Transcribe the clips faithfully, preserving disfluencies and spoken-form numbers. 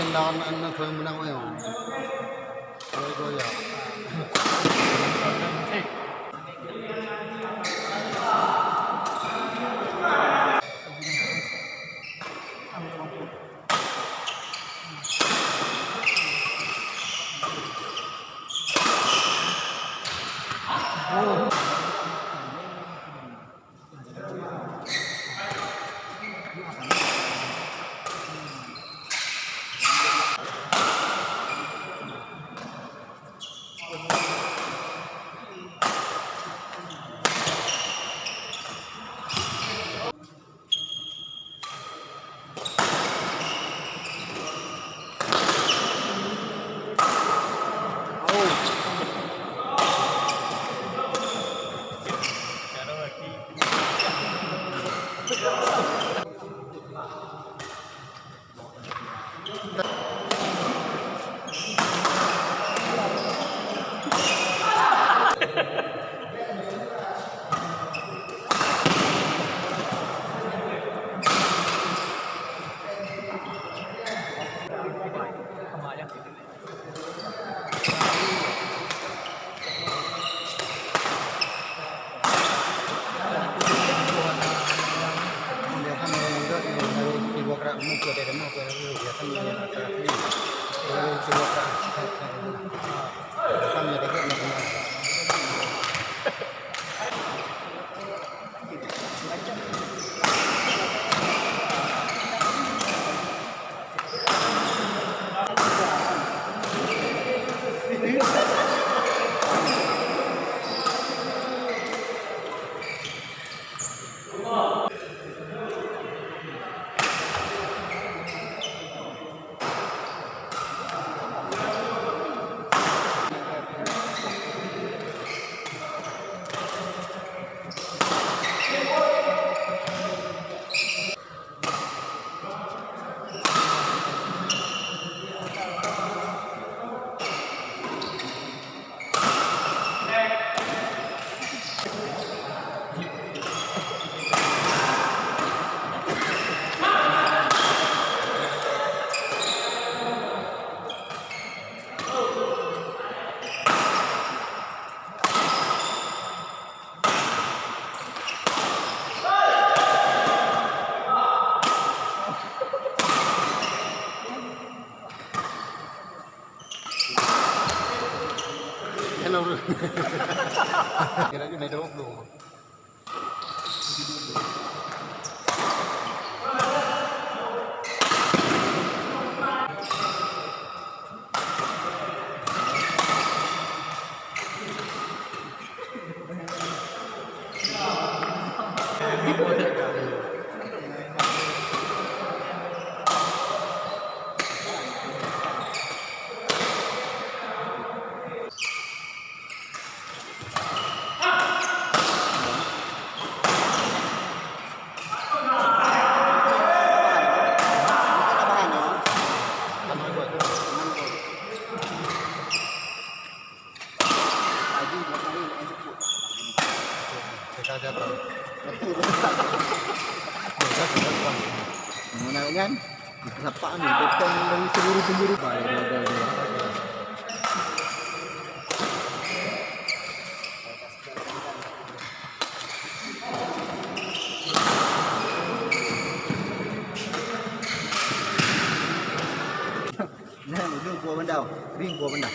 Lawan aneuk keuh meunang wayang. Goya. Hello. Kira-kira naik dua puluh. Mana kan? Sapak ni, potong dari seluruh penjuru. Baik, baik, baik, baik. Nah, ujung kuah bandau, ring kuah bandau.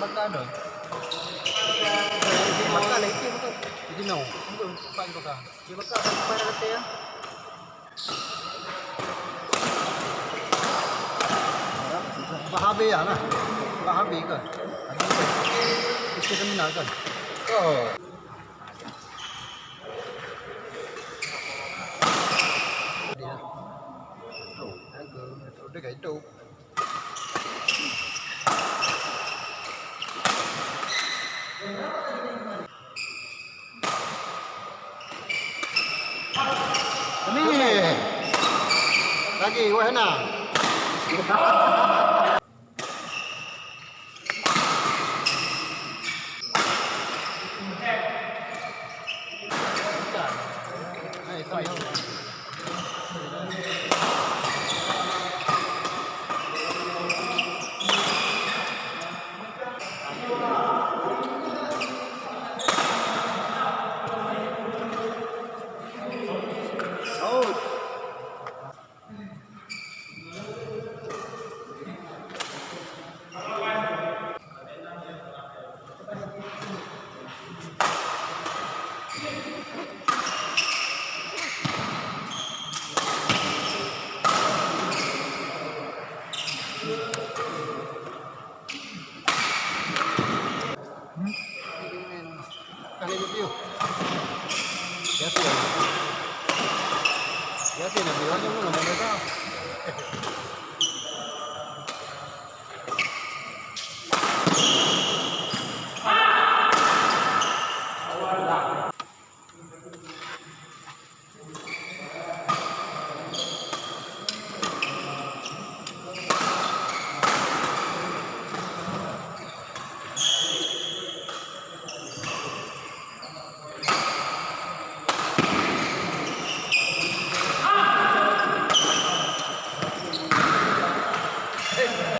Makan dah. Makan lagi betul. Jadi no. Betul, cepat makan. Dia bakar sampai dah kata ya. Bah habis lah nah. Bah habis ke? Habis ke? Itu terminal kan? Oh. Dia. Dia kayak itu. Ni. Lagi, wah, nah. Hai, hai.